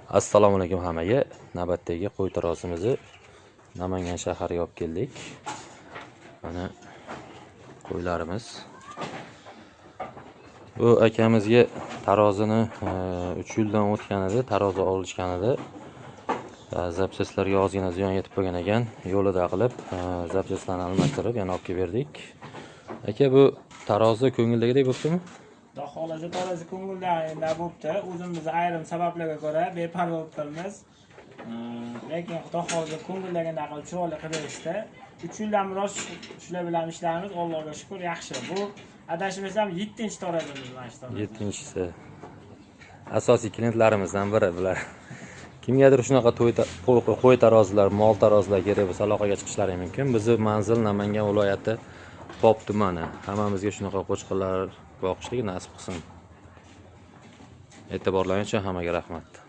Assalomu alaykum hammaga. Navbatdagi qo'y tarozimizni Namangan shahariga olib keldik. Mana qo'ylarimiz. Bu akamizga tarozini 3 yildan o'tganida tarozi olishganida zapchastlarga ozgina ziyon yetib qolgan ekan. Yo'lida qilib zapchastlarni almashtirib yana olib kelib berdik. Aka, bu tarozi ko'ngildagidek bo'ptimi? Xudo xohlasa tarozi ko'ngildagidek bo'pti. O'zimiz ayrim sabablarga ko'ra beparvo bo'lib turibmiz. Lekin Xudo xohlasa ko'ngildagidek qilib chiroyli qilib berishdi. 3 yildan beri shular bilan ishlaymiz. Allohga shukr, yaxshi. Bu adashmasam 7-tarozimiz mana shu tarozi. 7-chisi. Asosiy klientlarimizdan biri bular. Kimgadir shunaqa qo'y tarozilar, mol tarozilar kerak bo'lsa, aloqaga chiqishlari mumkin. Bizni manzil Namangan viloyati Pop tumani. Hammamizga shunaqa qo'chqorlar boqishlik nasib qilsin. E'tiborlaring uchun hammaga rahmat.